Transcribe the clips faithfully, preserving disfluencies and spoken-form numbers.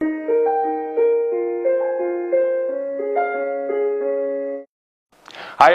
Hi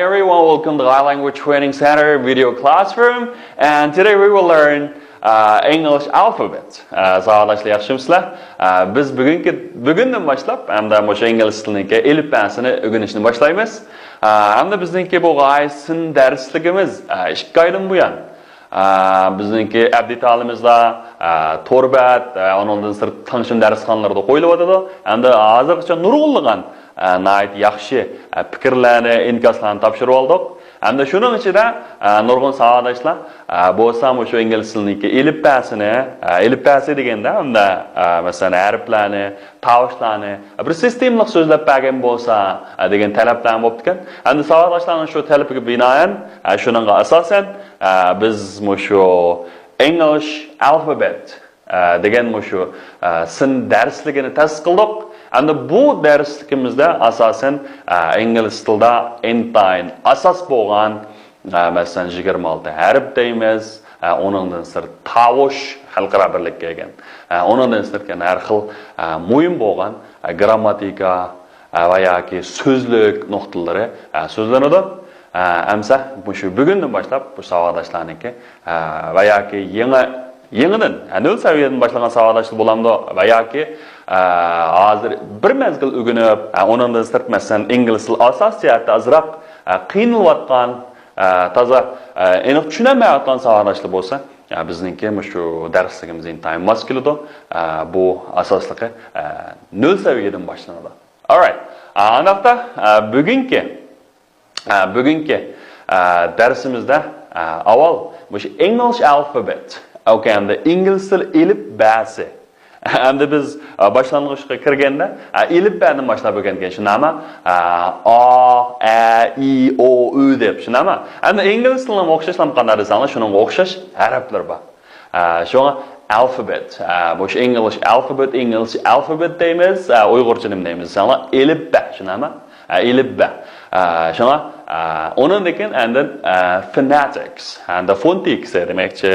everyone, welcome to Thai Language Training Center video classroom, and today we will learn uh, English alphabet. Uh, ساۋاقداشلار ياخشىمۇسىلەر؟ Uh, بىز بۈگۈنكى بۈگۈندىن باشلاپ ھەمدە مۇشۇ ئىنگلىز تىلىنىڭكى ئېلىپبەسىنى ئۆگىنىشنى باشلايمىز. Uh, ھەمدە بىزنىڭكى بۇ غايىسىن دەرسلىكىمىز uh, ئىككى ئايدىن بۇيان ئا، بىزنىڭكى ئەبدى تالىمىزدا، ئا، تور بەت، ئا، ئۇنىڭدىن سىرت تاڭشىن دەرسخانىلىرىدا قويۇلۇۋاتىدۇ. ھەمدە ھازىرغىچە نۇرغۇنلىغان، ئا، ناھايىتى ياخشى، ئا، پىكىرلەرنى، ئىنكاسلارنى تاپشۇرۇۋالدۇق. ھەمدە شۇنىڭ ئىچىدە، ئا، نۇرغۇن ساۋاقداشلار، ئا، بولسا مۇشۇ ئىنگلىز تىلىنىڭكى ئېلىپبەسىنى، ئا، ئېلىپبەسى دېگەندە، ھەمدە، ئا، مەسىلەن، ھەرپلەرنى، تاۋۇشلارنى بىر سىستېمىلىق سۆزلەپ بەرگەن بولسا، دېگەن تەلەپلەرمۇ بوپتىكەن. ئەمدى ساۋاقداشلارنىڭ شۇ تەلىپىگە بىنائەن، شۇنىڭغا ئاساسەن، بىز مۇشۇ English alphabet دېگەن مۇشۇ سىن دەرسلىكىنى تەسىس قىلدۇق. ئەمدى بۇ دەرسلىكىمىزدە ئاساسەن ئىنگلىز تىلىدا ئىنتايىن ئاساس بولغان ئە، مەسىلەن، يىگىرمە ئالتە ھەرپ دەيمىز. ئە، ئۇنىڭدىن سىرت تاۋۇش خەلقئارا بىرلىككە كىرگەن. ئە، ئۇنىڭدىن سىرت يەنە ھەر خىل، ئە، مۇھىم بولغان، ئە، گرامماتىكا، ئە، ۋە ياكى سۆزلۈك نۇقتىلىرى، ئە، سۆزلىنىدۇ. ئە، ئەمسە مۇشۇ بۈگۈندىن باشلاپ بۇ ساۋاقداشلارنىڭكى، ئە، ۋە ياكى يېڭى، يېڭىدىن، ئە، نۆل سەۋىيەدىن باشلىغان ساۋاقداشلار بولامدۇ؟ ۋە ياكى، ئە، ھازىر بىر مەزگىل ئۆگىنىپ، ئە، ئۇنىڭدىن سىرت، مەسىلەن، ئىنگلىز تىلى ئاساسىي جەھەتتە ئازراق، ئە، قىينىلىۋاتقان، ئە، تازا، ئە، ئېنىق چۈشىنەلمەيۋاتقان ساۋاقداشلار بولسا، ئە، بىزنىڭكى مۇشۇ دەرسلىكىمىز ئىنتايىن ماس كېلىدۇ. ئە، بۇ ئاساسلىقى، ئە، نۆل سەۋىيەدىن باشلىنىدۇ. Alright. ئە، ئانداقتا، ئە، بۈگۈنكى، ئە، بۈگۈنكى، ئە، دەرسىمىزدە، ئە، ئاۋۋال مۇشۇ English alphabet، ئوكەي، ئەمدى ئىنگلىز تىل ئېلىپبەسى. ئەمدى بىز، ئە، باشلانغۇچقا كىرگەندە، ئە، ئېلىپبەدىن باشلاپ ئۆگەنگەن، شۇنداقمۇ؟ ئە، ئا، ئە، ئى، ئو، ئۆ دەپ، شۇنداقمۇ؟ ئەمدى ئىنگلىز تىلىنىڭ ئوخشاشلىقى قانداق دېسەڭلار، شۇنىڭغا ئوخشاش ھەرپلەر بار. ئە، شۇڭا alphabet، ئە، مۇشۇ English alphabet، ئىنگلىزچە alphabet دەيمىز، ئە، ئۇيغۇرچە نېمە دەيمىز دېسەڭلار، ئېلىپبە، شۇنداقمۇ؟ ئە، ئېلىپبە. ئە، شۇڭا، ئە، ئۇنىڭدىن كېيىن ئاندىن، ئە، phonetics، ھەمدە phonetics دېمەكچى،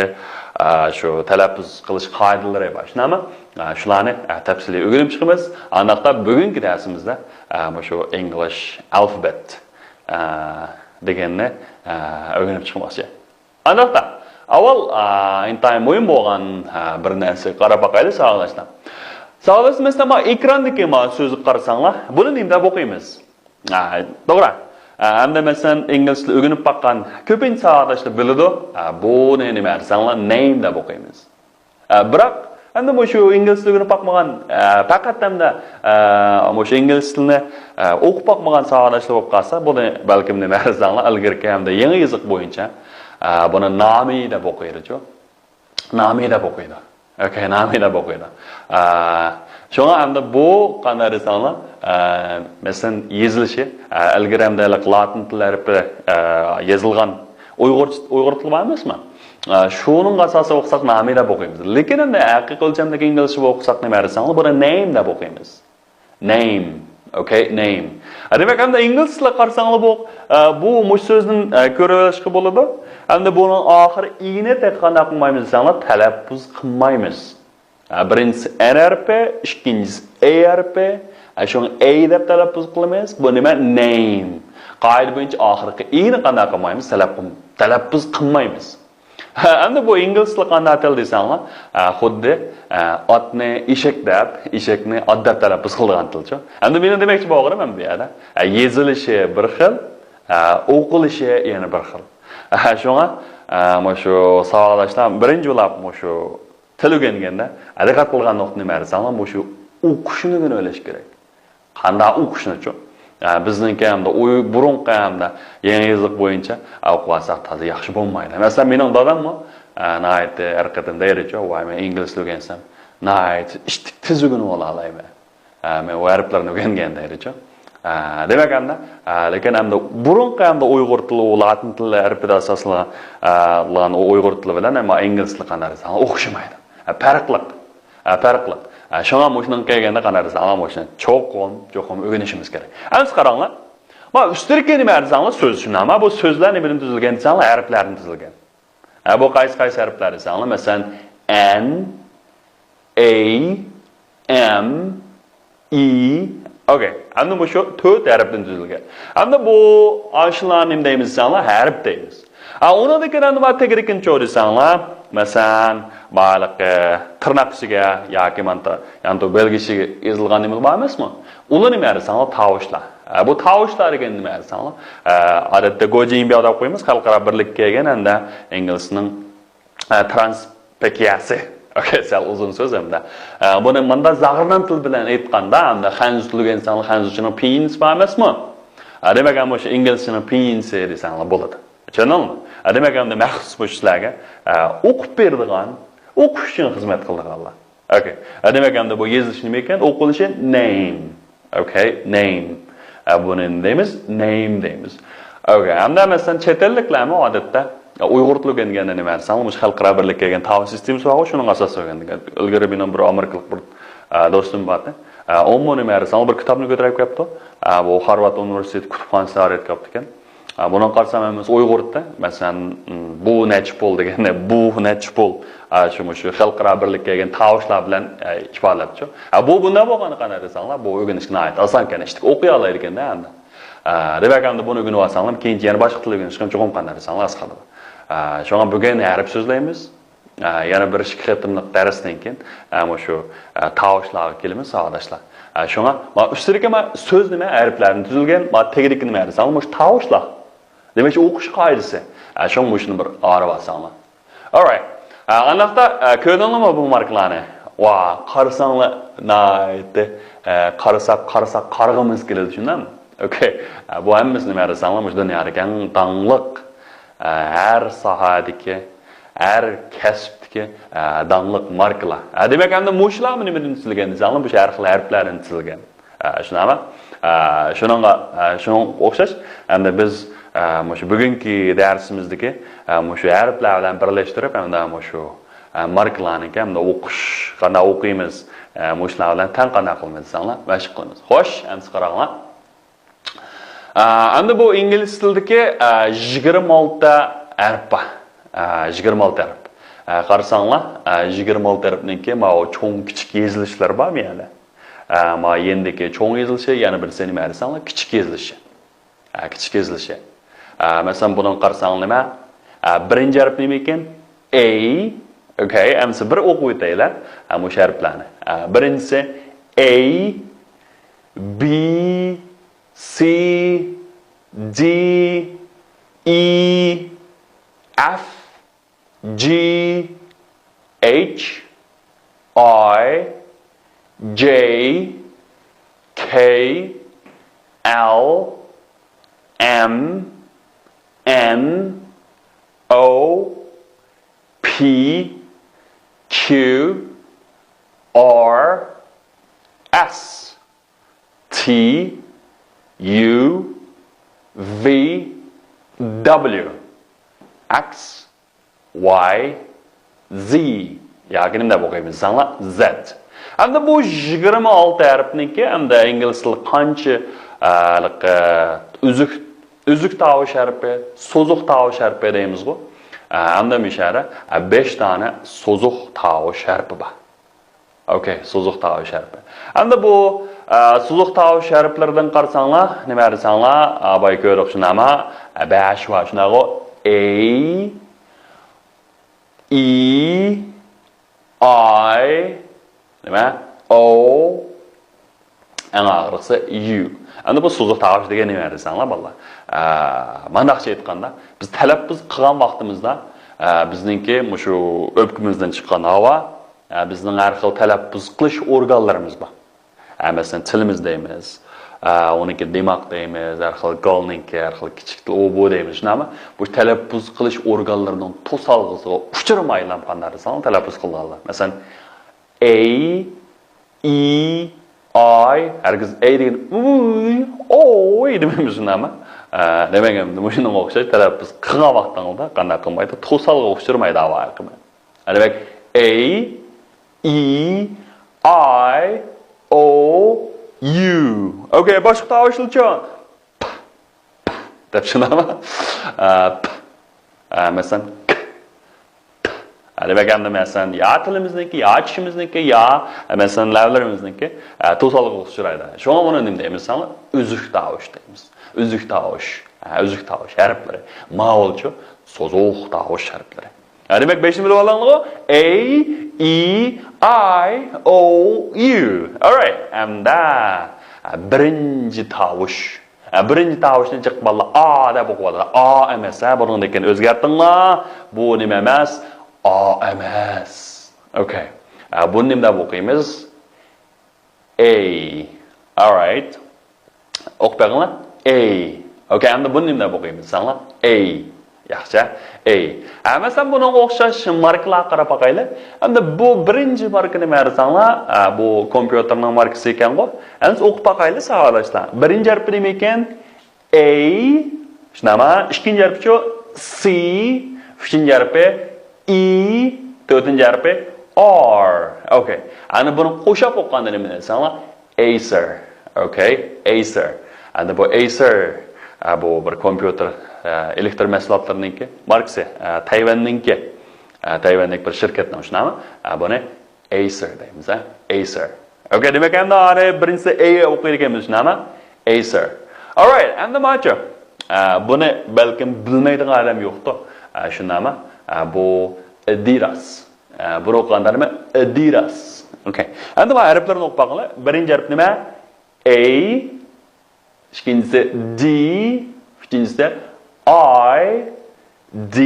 ئە، شۇ تەلەپپۇز قىلىش قائىدىلىرى بار، شۇنداقمۇ؟ ئە، شۇلارنى، ئە، تەپسىلىي ئۆگىنىپ چىقىمىز. ئانداقتا بۈگۈنكى دەرسىمىزدە، ئە، مۇشۇ English alphabet، ئە، دېگەننى، ئە، ئۆگىنىپ چىقماقچى. ئانداقتا، ئاۋۋال، ئا، ئىنتايىن مۇھىم بولغان، ئا، بىر نەرسىگە قاراپ باقايلى، ساۋاقداشلار. ساۋاقداشلار، مەسىلەن، مانا ئېكراندىكى مانا سۆزگە قارىساڭلار، بۇنى نېمە دەپ ئوقۇيمىز؟ ئا، توغرا. ئا، ئەمدى، مەسىلەن، ئىنگلىز تىلى ئۆگىنىپ باققان كۆپىنچە ساۋاقداشلار بىلىدۇ. ئا، بۇنى نېمە دېسەڭلار، name دەپ ئوقۇيمىز. ئە، بىراق، ئەمدى مۇشۇ ئىنگلىز تىلى ئۆگىنىپ باقمىغان، ئە، پەقەت ئەمدى، ئە، مۇشۇ ئىنگلىز تىلىنى، ئە، ئوقۇپ باقمىغان ساۋاقداشلار بولۇپ قالسا، بۇنى بەلكىم نېمە دېسەڭلار، ئىلگىرىكى ھەمدە يېڭى يېزىق بويىچە، ئە، بۇنى نامى دەپ ئوقۇيدۇچۇ. نامى دەپ ئوقۇيدۇ. ئوكەي، نامى دەپ ئوقۇيدۇ. ئە، شۇڭا ئەمدى بۇ قانداق دېسەڭلار، ئە، مەسىلەن، يېزىلىشى، ئە، ئىلگىرى ئەمدى لاتىن تىل ھەرپى، ئە، يېزىلغان ئۇيغۇر، ئۇيغۇر تىلى بار ئەمەسمۇ؟ ئە، شۇنىڭغا ئاساسەن ئوقۇساق نامى دەپ ئوقۇيمىز. لېكىن ئەمدى ھەقىقىي ئۆلچەمدىكى ئىنگلىزچە ئوقۇساق نېمە دېسەڭلار، بۇنى name دەپ ئوقۇيمىز. Name. ئوكەي، name. ئە، دېمەك، ئەمدى ئىنگلىز تىلىغا قارىساڭلار بۇ، ئە، بۇ مۇشۇ سۆزدىن، ئە، كۆرۈۋېلىشقا بولىدۇ. ئەمدى بۇنىڭ ئاخىرى ئىنى تېخى قانداق قىلمايمىز دېسەڭلار، تەلەپپۇز قىلمايمىز. ھە، بىرىنچىسى ئەن ھەرپى، ئىككىنچىسى ئەي ھەرپى. ھە، شۇڭا ئەي دەپ تەلەپپۇز قىلىمىز. بۇ نېمە؟ Name. قائىدە بويىچە ئاخىرقى ئىنى قانداق قىلمايمىز؟ تەلەپ-، تەلەپپۇز قىلمايمىز. ھە، ئەمدى بۇ ئىنگلىز تىلى قانداق تىل دېسەڭلار، ھە، خۇددى، ھە، ئاتنى ئېشەك دەپ، ئېشەكنى ئات دەپ تەلەپپۇز قىلىدىغان تىلچۇ. ئەمدى مېنىڭ دېمەكچى بولغىنىم ئەمدى بۇ يەردە، ھە، يېزىلىشى بىر خىل، ھە، ئوقۇلۇشى يەنە بىر خىل. ھە، شۇڭا، ھە، مۇشۇ ساۋاقداشلار بىرىنچى بولۇپ مۇشۇ تىل ئۆگەنگەندە، دىققەت قىلغان نۇقتا نېمە دېسەڭلار، مۇشۇ ئوقۇشنى ئۆگىنىۋېلىش كېرەك. قانداق ئوقۇشنىچۇ؟ ئە، بىزنىڭكى ھەمدە ئۇي-، بۇرۇنقى ھەمدە يېڭى يېزىق بويىچە، ئە، ئوقۇۋالساق تازا ياخشى بولمايدۇ. مەسىلەن، مېنىڭ داداممۇ، ئە، ناھايىتى ھەر قېتىم دەيدىچۇ، ۋاي، مەن ئىنگلىز تىل ئۆگەنسەم، ناھايىتى ئىشتىك تېز ئۆگىنىۋالالايمەن. ئە، مەن ئۇ ھەرپلەرنى ئۆگەنگەن دەيدىچۇ. ئە، دېمەك، ھەمدە، ئە، لېكىن ھەمدە بۇرۇنقى ھەمدە ئۇيغۇر تىلى، ئۇ لاتىن تىلى ھەرپىدە ئاساسلانغان، ئە، ئۇيغۇر تىلى بىلەن ئەمما ئىنگلىز تىلى قانداق دېسەڭ ئوخشىمايدۇ. ئە، پەرقلىق. ئە، پەرقلىق. ئە، شۇڭا مۇشۇنىڭ كەلگەندە قانداق دېسەڭ، مۇشۇنى چوقۇم، چوقۇم ئۆگىنىشىمىز كېرەك. ئەمسە قاراڭلار. مانا ئۈستىدىكى نېمە دېسەڭلار، سۆز شۇنداقمۇ؟ بۇ سۆزلەر نېمىدىن تۈزۈلگەن دېسەڭلار، ھەرپلەردىن تۈزۈلگەن. ھە، بۇ قايسى، قايسى ھەرپلەر دېسەڭلار، مەسىلەن، ئەن، ئەي، ئەم، ئى. ئوكەي. ئەمدى مۇشۇ تۆت ھەرپتىن تۈزۈلگەن. ئەمدى بۇ ئاشۇلارنى نېمە دەيمىز دېسەڭلار، ھەرپ دەيمىز. ئا، ئۇنىڭدىن كېيىن ئەمدى مانا تەگلىكىنى چوۋ دېسەڭلار، مەسىلەن، مانا ھېلىقى تىرناق ئىچىگە ياكى مانتا، يانتۇ بەلگە ئىچىگە يېزىلغان نېمىلەر بار ئەمەسمۇ؟ ئۇلار نېمە دېسەڭلار، تاۋۇشلار. ئا، بۇ تاۋۇشلار دېگەن نېمە دېسەڭلار، ئا، ئادەتتە گوجيىنبياۋ دەپ قويىمىز، خەلقئارا بىرلىككە كەلگەن ھەمدە ئىنگلىزنىڭ ئە، ترانسپېكىيەسى. ئوكەي، سەل ئۇزۇن سۆز ھەمدە. ئە، بۇنى مۇنداق زاغرىنان تىل بىلەن ئېيتقاندا، ھەمدە خەنزۇ تىلىگە ئىنسانلار خەنزۇچىنىڭ پىنيىنىسى بار ئەمەسمۇ؟ ئە، دېمەك، مۇشۇ ئىنگلىزچىنىڭ پىنيىنىسى دېسەڭلار بولىدۇ. چۈشەندىڭمۇ؟ ئە، دېمەك، ئەمدى مەخسۇس مۇشۇ سىلەرگە، ئە، ئوقۇپ بېرىدىغان، ئوقۇش ئۈچۈن خىزمەت قىلىدىغانلار. ئوكەي. ئە، دېمەك، ئەمدى بۇ يېزىلىشى نېمە ئىكەن؟ ئوقۇلۇشى نەيم. ئوكەي، نەيم. ئە، بۇنى نېمە دەيمىز؟ نەيم دەيمىز. ئوكەي. ئەمدى مەسىلەن، چەت ئەللىكلەرمۇ ئادەتتە، ئە، ئۇيغۇر تىلى ئۆگەنگەندە نېمە دېسەڭ، مۇشۇ خەلقئارا بىرلىككە كەلگەن تاۋۇش سىستېمىسى بارغۇ، شۇنىڭغا ئاساسەن ئۆگەنگەن. ئىلگىرى مېنىڭ بىر ئامېرىكىلىق بىر، ئە، دوستۇم بار ئىدى. ئە، ئۇمۇ نېمە دېسەڭ، بىر كىتابنى كۆتۈرۈپ كەپتۇ. ئە، بۇ خارۋارد ئۇنىۋېرسىتېتى كۇتۇبخانىسىدا ئارىيەت كەپتىكەن. ئە، بۇنىڭغا قارىسام ھەممىسى ئۇيغۇر تىلى. مەسىلەن، م، بۇ نەچچە پۇل دېگەندە، بۇ نەچچە پۇل. ئە، شۇ، مۇشۇ خەلقئارا بىرلىككە كەلگەن تاۋۇشلار بىلەن، ئە، ئىپادىلەپتۇ. ئە، بۇ، بۇنداق بولغاندا قانداق دېسەڭلار، بۇ ئۆگىنىشكە ناھايىتى ئاسان ئىكەن، ئىشتىك ئوقۇيالايدىكەندە ئەمدى. ئە، دېمەك، ئەمدى بۇنى ئۆگىنىپ ئالساڭلار، كېيىنچە يەنە باشقا تىل ئۆگىنىشكە چوقۇم قانداق دېسەڭلار ئاسان قالىدۇ. ئە، شۇڭا بۈگۈن ھەرپ سۆزلەيمىز. ئە، يەنە بىر ئىككى قېتىملىق دەرستىن كېيىن، ئە، مۇشۇ، ئە، تاۋۇشلارغا كېلىمىز، ساۋاقداشلار. ئە، شۇڭا، ما ئۈستىدىكى ما سۆز نېمە؟ ھەرپلەردىن تۈزۈلگەن، ما تەگلىكى نېمە دېسەڭلار، مۇشۇ تاۋۇشلار. دېمەك، ئوقۇش قائىدىسى. ئە، شۇڭا مۇشۇنى بىر ئايرىپ ئالساڭلار. Alright. ئە، ئانداقتا، ئە، كۆردۈڭلارمۇ بۇ ماركىلارنى؟ ۋا، قارىساڭلار، ناھايىتى، ئە، قارىساق، قارىساق، قارىغۇمىز كېلىدۇ، شۇنداقمۇ؟ ئوكەي. ئە، بۇ ھەممىسى نېمە دېسەڭلار، مۇشۇ دۇنيادىكى ئەڭ داڭلىق، ئە، ھەر ساھەدىكى، ھەر كەسىپتىكى، ئە، داڭلىق ماركىلار. ئە، دېمەك، ئەمدى مۇشۇلارمۇ نېمىدىن تۈزۈلگەن دېسەڭلار، مۇشۇ ھەر خىل ھەرپلەردىن تۈزۈلگەن. ئە، شۇنداقمۇ؟ ئە، شۇنىڭغا، ئە، شۇنىڭغا ئوخشاش، ئەمدى بىز، ئە، مۇشۇ بۈگۈنكى دەرسىمىزدىكى، ئە، مۇشۇ ھەرپلەر بىلەن بىرلەشتۈرۈپ، ئەمدى مۇشۇ، ئە، ماركىلارنىڭكى ئەمدى ئوقۇش، قانداق ئوقۇيمىز، ئە، مۇشۇلار بىلەن تەڭ قانداق قىلىمىز دېسەڭلار، مەشىق قىلىمىز. خوش، ئەمدى قاراڭلار. ئە، ئەمدى بۇ ئىنگلىز تىلىدىكى، ئە، يىگىرمە ئالتە ھەرپ بار. ئە، يىگىرمە ئالتە ھەرپ. ئە، قارىساڭلار، ئە، يىگىرمە ئالتە ھەرپنىڭكى ماۋۇ چوڭ، كىچىك يېزىلىشلىرى بارمۇ يەنە؟ ئە، ما يېنىدىكى چوڭ يېزىلىشى، يەنە بىرسى نېمە دېسەڭلار، كىچىك يېزىلىشى. ئە، كىچىك يېزىلىشى. ئە، مەسىلەن، بۇنىڭغا قارىساڭ نېمە؟ ئە، بىرىنچى ھەرپ نېمە ئىكەن؟ ئەي. ئوكەي، ئەمسە بىر ئوقۇپ ئۆتەيلى. ئە، مۇشۇ ھەرپلەرنى. ئە، بىرىنچىسى ئەي، بى، سى، دى، ئى، ئەف، جى، ئەيچ، ئاي، جەي، كەي، ئەل، ئەم، ئەن، ئو، پى، كيۇ، ئار، ئەس. تى، يۇ، ۋى، دەبليۇ، ئەكس، ۋاي، زى ياكى نېمە دەپ ئوقۇيمىز دېسەڭلار، زەت. ئەمدى بۇ يىگىرمە ئالتە ھەرپنىڭكى، ئەمدى ئىنگلىز تىلى قانچە، ئە، ئۈزۈك، ئۈزۈك تاۋۇش ھەرپى، سوزۇق تاۋۇش ھەرپى دەيمىزغۇ. ئە، ئەمدى مۇشۇ يەردە، ئە، بەش دانە سوزۇق تاۋۇش ھەرپى بار. ئوكەي، سوزۇق تاۋۇش ھەرپى. ئەمدى بۇ، ئە، سوزۇق تاۋۇش ھەرپلىرىدىن قارىساڭلار، نېمە دېسەڭلار، ئە، بايا كۆردۇق شۇنداقمۇ؟ ئە، بەش بار شۇنداقغۇ؟ ئەي، ئى، ئاي، نېمە؟ ئو، ئەڭ ئاخىرقىسى يۇ. ئەمدى بۇ سوزۇق تاۋۇش دېگەن نېمە دېسەڭلار، بالىلار؟ ئە، مانداقچە ئېيتقاندا، بىز تەلەپپۇز قىلغان ۋاقتىمىزدا، ئە، بىزنىڭكى مۇشۇ ئۆپكىمىزدىن چىققان ھاۋا، ئە، بىزنىڭ ھەر خىل تەلەپپۇز قىلىش ئورگانلىرىمىز بار. ئە، مەسىلەن، تىلىمىز دەيمىز، ئە، ئۇنىڭكى دىماغ دەيمىز، ھەر خىل گالنىڭكى، ھەر خىل كىچىك تىل، ئۇ بۇ دەيمىز، شۇنداقمۇ؟ بۇ تەلەپپۇز قىلىش ئورگانلىرىنىڭ توسالغۇسىغا ئۇچرىمايلا قانداق دېسەڭ تەلەپپۇز قىلغانلار. مەسىلەن، ئەي، ئى، ئاي، ھەرگىز ئەي دېگەن ئۇي، ئوي دېمەيمىز شۇنداقمۇ؟ ئە، دېمەك، ئەمدى مۇشۇنىڭغا ئوخشاش تەلەپپۇز قىلغان ۋاقتىڭىزدا قانداق قىلمايدۇ؟ توسالغۇغا ئۇچرىمايدۇ ھاۋا ئاقىمى. دېمەك، ئەي، ئى، ئاي، ئو، يۇ. ئوكەي، باشقا تاۋۇشلارچۇ؟ پ، پ دەپ شۇنداقمۇ؟ ئە، پ. ئە، مەسىلەن، ك، ت. دېمەك، ئەمدى مەسىلەن، يا تىلىمىزنىڭكى، يا چىشىمىزنىڭكى، يا، مەسىلەن، لەۋلىرىمىزنىڭكى، ئە، توسالغۇغا ئۇچرايدۇ. شۇڭا ئۇنى نېمە دەيمىز دېسەڭلار، ئۈزۈك تاۋۇش دەيمىز. ئۈزۈك تاۋۇش. ئە، ئۈزۈك تاۋۇش ھەرپلىرى. ماۋۇلچۇ سوزۇق تاۋۇش ھەرپلىرى. ئە، دېمەك، بەشنى بىلىۋالدىڭلارغۇ؟ A, E, I, O, U. Alright. ئەمدى، ئە، بىرىنچى تاۋۇش. ئە، بىرىنچى تاۋۇشنى جىق بالىلار ئا دەپ ئوقۇۋالىدۇ. ئا ئەمەس، ھە، بۇنىڭدىن كېيىن ئۆزگەرتىڭلار. بۇ نېمە ئەمەس؟ ئا ئەمەس. ئوكەي. ئە، بۇنى نېمە دەپ ئوقۇيمىز؟ A. Alright. ئوقۇپ بېقىڭلار. A. ئوكەي، ئەمدى بۇنى نېمە دەپ ئوقۇيمىز دېسەڭلار؟ A. ياخشى. A. ھە، مەسىلەن، بۇنىڭغا ئوخشاش ماركىلارغا قاراپ باقايلى. ئەمدى بۇ بىرىنچى ماركا نېمە دېسەڭلار؟ ئە، بۇ كومپيۇتېرنىڭ ماركىسى ئىكەنغۇ. ئەمدى ئوقۇپ باقايلى، ساۋاقداشلار. بىرىنچى ھەرپى نېمە ئىكەن؟ A. شۇنداقمۇ؟ ئىككىنچى ھەرپىچۇ؟ C. ئۈچىنچى ھەرپى؟ E. تۆتىنچى ھەرپى؟ R. ئوكەي. ئەنە بۇنى قوشاپ ئوقۇغاندا نېمە دېسەڭلار؟ Acer. ئوكەي، Acer. ئەمدى بۇ Acer، ئە، بۇ بىر كومپيۇتېر، ئە، ئېلېكتر مەھسۇلاتلىرىنىڭكى ماركىسى، ئە، تەيۋەننىڭكى، ئە، تەيۋەنلىك بىر شىركەتنىڭ شۇ نامى. ئە، بۇنى Acer دەيمىز، ھە؟ Acer. ئوكەي، دېمەك، ئەمدى ئارى بىرىنچىسى A ئوقۇيدىكەنمىز، شۇ نامى؟ Acer. Alright، ئەمدى ماچۇ. ئە، بۇنى بەلكىم بىلمەيدىغان ئادەم يوقتۇ. ئە، شۇ نامى؟ ئە، بۇ Adidas. ئە، بۇنى ئوقۇغاندا نېمە؟ Adidas. ئوكەي. ئەمدى مانا ھەرپلەرنى ئوقۇپ باقىڭلار. بىرىنچى ھەرپ نېمە؟ A. ئىككىنچىسى D. ئۈچىنچىسى I. D.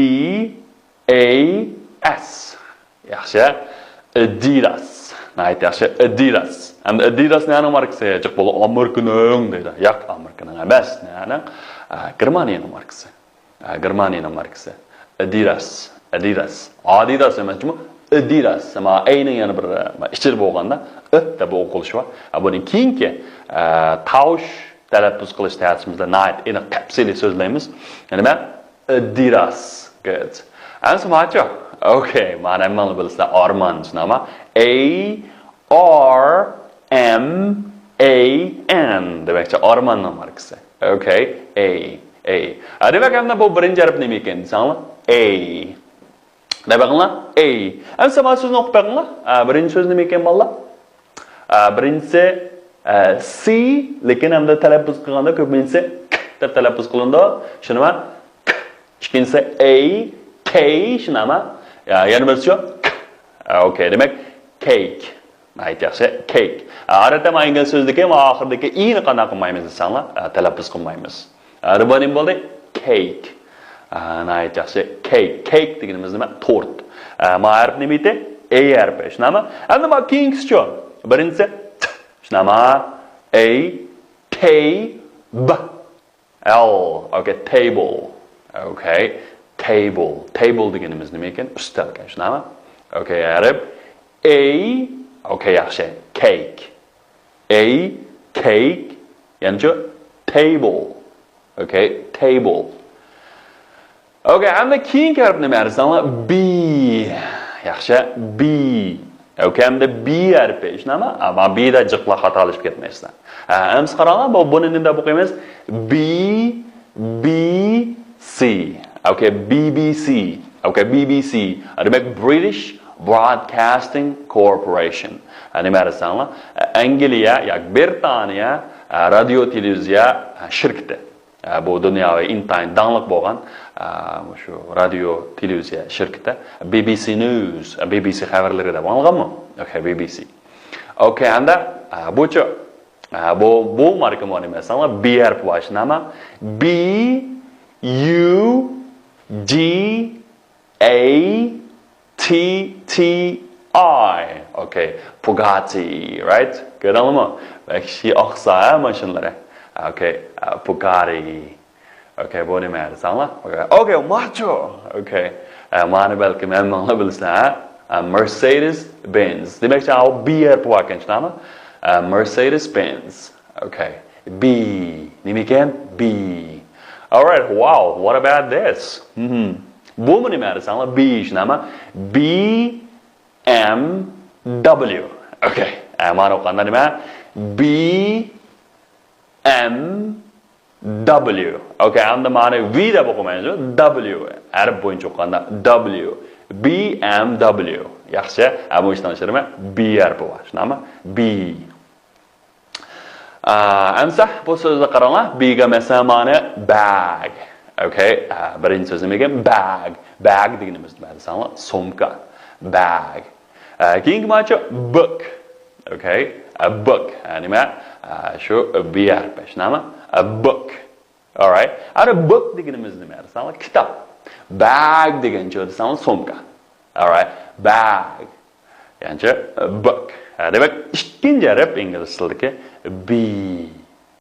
A. S. ياخشى. Adidas. ناھايىتى ياخشى. Adidas. ئەمدى Adidas نەنىڭ ماركىسى؟ جىق بالا ئامېرىكىنىڭ دەيدۇ. ياق، ئامېرىكىنىڭ ئەمەس. نەنىڭ؟ ئە، گېرمانىيەنىڭ ماركىسى. ئە، گېرمانىيەنىڭ ماركىسى. Adidas. Adidas. Adidas ئەمەس جۇمۇ. Adidas. ما A نىڭ يەنە بىر، ئە، ئىچىدە بولغاندا ئى دەپ ئوقۇلۇشى بار. ئە، بۇنىڭ كېيىنكى، ئە، تاۋۇش تەلەپپۇز قىلىش دەرسىمىزدە ناھايىتى ئېنىق تەپسىلىي سۆزلەيمىز. يەنە مەن Adidas. Good. ئەمسە ماچۇ. ئوكەي. مانا ھەممەڭلار بىلىسىلەر. ئارمان شۇنداقمۇ؟ A R M A N. دېمەكچى، ئارماننىڭ ماركىسى. ئوكەي، A، A. ھە، دېمەك، ئەمدى بۇ بىرىنچى ھەرپ نېمە ئىكەن دېسەڭلار؟ A. دەپ بېقىڭلار، A. ئەمدى سامان سۆزنى ئوقۇپ بېقىڭلار. ھە، بىرىنچى سۆز نېمە ئىكەن، بالىلار؟ ھە، بىرىنچىسى، ئە، C، لېكىن ئەمدى تەلەپپۇز قىلغاندا كۆپىنچىسى K دەپ تەلەپپۇز قىلىنىدۇ. شۇنىمۇ؟ K. ئىككىنچىسى A، K، شۇنىمۇ؟ يا، يەنە بىرسى شۇ، K. ھە، ئوكەي، دېمەك، cake. ناھايىتى ياخشى. Cake. ئادەتتە مانا ئىنگلىز سۆزىدىكى مانا ئاخىرىدىكى ئىنى قانداق قىلمايمىز دېسەڭلار، ئە، تەلەپپۇز قىلمايمىز. ئە، بۇ نېمە بولدى؟ Cake. ئە، ناھايىتى ياخشى. Cake. Cake دېگىنىمىز نېمە؟ تورت. ئە، ما ھەرپ نېمە ئىدى؟ A ھەرپى. شۇنداقمۇ؟ ئەمدى ما كېيىنكىسىچۇ؟ بىرىنچىسى T. شۇنداقمۇ؟ A K B. L. ئوكەي، table. ئوكەي، table. Table دېگىنىمىز نېمە ئىكەن؟ ئۈستەل ئىكەن، شۇنداقمۇ؟ ئوكەي، ھەرپ. A. ئوكەي، ياخشى. Cake. A، cake، يەنىچۇ؟ Table. ئوكەي، table. ئوكەي، ئەمدى كېيىنكى ھەرپ نېمە دېسەڭلار؟ B. ياخشى، B. ئوكەي، ئەمدى B ھەرپى. شۇنداقمۇ؟ ئەمما B دە جىقلا خاتالىشىپ كەتمەيسىلەر. ھە، ئەمسە قاراڭلار، بۇ، بۇنى نېمە دەپ ئوقۇيمىز؟ B، B C. ئوكەي، B B C. ئوكەي، B B C. دېمەك، British Broadcasting Corporation. ھە، نېمە دېسەڭلار؟ ئەنگلىيە ياكى بىرىتانىيە، ھە، رادىيو تېلېۋىزىيە، ھە، شىركىتى. ئە، بۇ دۇنياۋى ئىنتايىن داڭلىق بولغان، ئە، مۇشۇ رادىيو تېلېۋىزىيە شىركىتى، B B C News، B B C خەۋەرلىرى دەپ ئاڭلىغانمۇ؟ ئوكەي، B B C. ئوكەي، ئەمدى، ئە، بۇچۇ، ئە، بۇ، بۇ ماركا نېمە دېسەڭلار، B ھەرپى بار شۇنداقمۇ؟ B U G A T T I. ئوكەي. Bugatti، right؟ كۆردۈڭلارمۇ؟ ۋەھشىي ئاقسا، ھە، ماشىنىلىرى. ئوكەي. ئە، Bugatti. ئوكەي، بۇ نېمە دېسەڭلار؟ ئوكەي. ئوكەي، ماچۇ. ئوكەي. ئە، مانى بەلكىم ھەممەڭلار بىلىسىلەر، ھە؟ ئە، Mercedes Benz. دېمەكچى، ئاۋۇ B ھەرپى باركەن، شۇنداقمۇ؟ ئە، Mercedes Benz. ئوكەي. B. نېمە ئىكەن؟ B. Alright, wow, what about this? مهم. بۇمۇ نېمە دېسەڭلار؟ B شۇنداقمۇ؟ B M W. ئوكەي. ئە، مانا ئوقۇغاندا نېمە؟ B M W. ئوكەي، ئەمدى مانى V دەپ ئوقۇمايمىز، W. ھەرپ بويىچە ئوقۇغاندا W. B M W. ياخشى. ھە، بۇ ئىشنىڭ ئىچىدە B ھەرپى بار. شۇنداقمۇ؟ B. ئا، ئەمسە بۇ سۆزنى قاراڭلار. B گە مەسىلەن مانا bag. Okay. ئا، بىرىنچى سۆز نېمە ئىكەن؟ Bag. Bag دېگىنىمىز نېمە دېسەڭلار؟ سومكا. Bag. ئا، كېيىنكى ماچۇ book. Okay. A book. ئا، نېمە؟ ئا، شۇ B ھەرپى. شۇنداقمۇ؟ A book. Alright. ئەنە book دېگىنىمىز نېمە دېسەڭلار؟ كىتاب. Bag دېگەنچۇ دېسەڭلار؟ سومكا. Alright. Bag. يەنىچە book. ھە، دېمەك، ئىككىنچى ھەرپ ئىنگلىز تىلىدىكى B.